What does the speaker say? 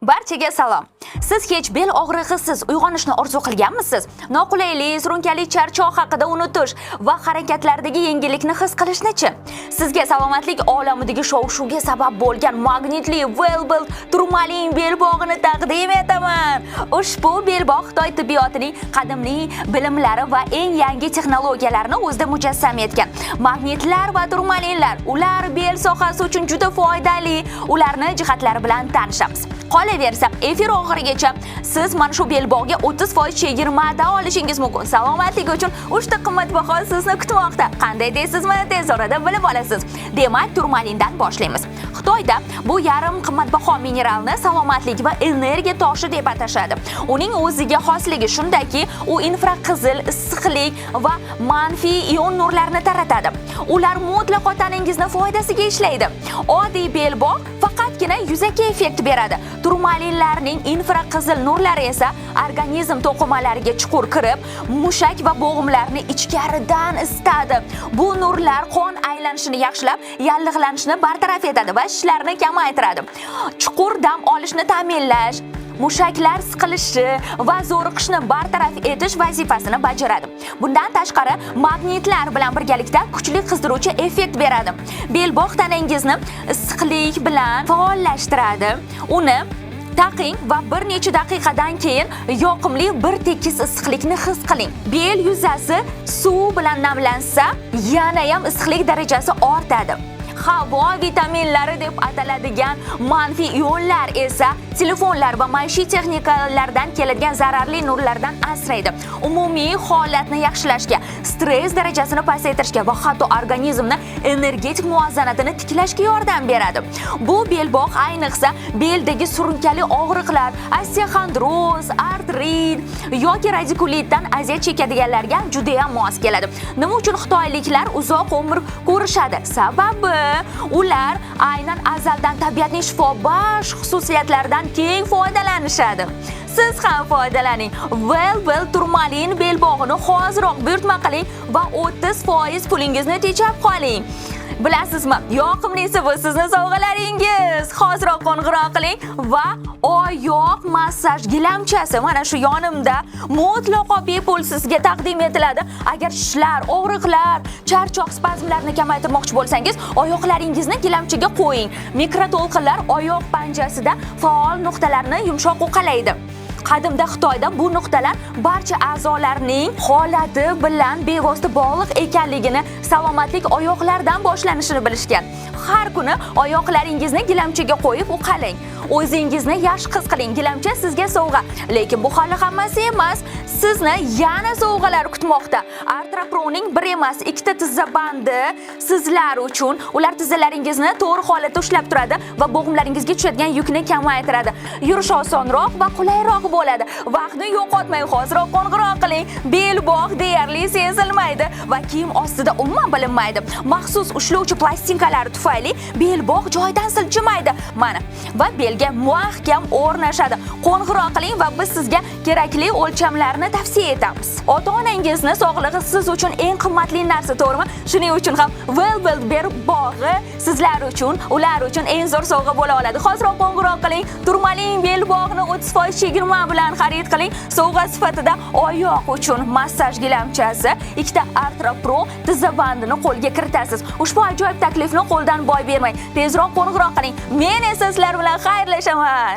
Barchaga salom. Siz hech bel og'rig'isiz uyg'onishni orzu qilganmisiz? Noqulaylik, surunkali charchoq haqida unutish va harakatlardagi yengillikni his qilishni-chi? Sizga salomatlik olamidagi shov-shuvga sabab bo'lgan magnitli Wellbelt turmalin belbog'ini taqdim etaman. Ushbu belbog' Xitoy tibbiyotining qadimli bilimlari va eng yangi texnologiyalarini o'zida mujassam etgan. Magnitlar va turmalinlar, ular bel sohasi uchun juda foydali. Ularni jihatlari bilan tanishamiz. Qolaversa, efir oxirigacha siz mana shu belbog'ga 30% chegirmada olishingiz mumkin. Salomatlik uchun uchta qimmatbaho sizni kutmoqda. Qanday deysizmi? Tez orada bilib olasiz. Demak, turmalindan boshlaymiz. Xitoyda bu yarim qimmatbaho mineralni salomatlik va energiya toshi deb atashadi. Uning o'ziga xosligi shundaki, u infraqizil, issiqlik va manfiy ion nurlarini taratadi. Ular mutlaqo tanangizni foydasiga ishlaydi. Oddiy belbog' faqatgina yuzaki effekt beradi. Turmalinlarning infraqizil nurlari esa organizm to'qimalariga chuqur kirib, mushak va bo'g'imlarni ichkaridan isitadi. Bu nurlar qon aylanishini yaxshilab, yallig'lanishni bartaraf etadi va shishlarni kamaytiradi. Chuqur dam olishni ta'minlash, mushaklar siqilishi va zo'riqishni bartaraf etish vazifasini bajaradi. Bundan tashqari, magnitlar bilan birgalikda kuchli qizdiruvchi effekt beradi. Belbog' tanangizni issiqlik bilan faollashtiradi. Uni taqing va bir necha daqiqadan keyin yoqimli bir tekis issiqlikni his qiling. Bel yuzasi suv bilan namlansa, yana ham issiqlik darajasi ortadi. Havo vitaminlari deb ataladigan manfiy ionlar esa telefonlar va maishiy texnikalardan keladigan zararli nurlardan asraydi. Umumiy holatni yaxshilashga, stress darajasini pasaytirishga va hatto organizmni energetik muvozanatini tiklashga yordam beradi. Bu belbog' ayniqsa beldagi surunkali og'riqlar, osteoxondroz, artrit yoki radikulitdan aziyat chekadiganlarga juda ham mos keladi. Nima uchun xitoyliklar uzoq umr ko'rishadi? Sababi ular aynan azaldan tabiatning shifobaxsh xususiyatlaridan keng foydalanishadi. Siz ham foydalaning. Well turmalin belbog'ini hoziroq buyurtma qiling va 30% pulingizni tejab qoling. Bilasizmi, yoqimlisi bu sizni sovg'alaringiz. Hoziroq qo'ng'iroq qiling va oyoq massaj gilamchasi mana shu yonimda mutlaqo bepul sizga taqdim etiladi. Agar shishlar, og'riqlar, charchoq, spazmlarni kamaytirmoqchi bo'lsangiz, oyoqlaringizni gilamchaga qo'ying. Mikroto'lqinlar oyoq panjasida faol nuqtalarni yumshoq uqalaydi. Qadimda Xitoyda bu nuqtalar barcha a'zolarning holati bilan bevosita bog'liq ekanligini, salomatlik oyoqlardan boshlanishini bilishgan. Har kuni oyoqlaringizni gilamchaga qo'yib uqalang. O'zingizni yaxshi his qiling. Gilamcha sizga sovg'a. Lekin bu hali hammasi emas. Sizni yana sovg'alar kutmoqda. Artraproning bir emas, ikkita tizza bandi sizlar uchun. Ular tizzalaringizni to'g'ri holatda ushlab turadi va bo'g'imlaringizga tushadigan yukni kamaytiradi. Yurish osonroq va qulayroq bo'ladi. Vaqtni yo'qotmang, hoziroq qo'ng'iroq qiling. Belbog' deyarli sezilmaydi va kiyim ostida umuman bilinmaydi. Maxsus ushlovchi plastinkalari tufayli belbog' joyidan siljimaydi. Mana va belga mahkam o'rnashadi. Qo'ng'iroq qiling va biz sizga kerakli o'lchamlarni tavsiya etamiz. Ota-onangizni sog'lig'i siz uchun eng qimmatli narsa, to'g'rimi? Shuning uchun ham Well belbog'i sizlar uchun, ular uchun eng zo'r sovg'a bo'la oladi. Hoziroq qo'ng'iroq qiling. Turmalin belbog'ni 30% chegirma bilan xarid qiling. Sovg'a sifatida oyoq uchun massaj gilamchasi, ikkita Artra Pro tizza bandini qo'lga kiritasiz. Ushbu ajoyib taklifni qo'ldan boy bermang. Tezroq qo'ng'iroq qiling. Men esa sizlar bilan xayrlashaman.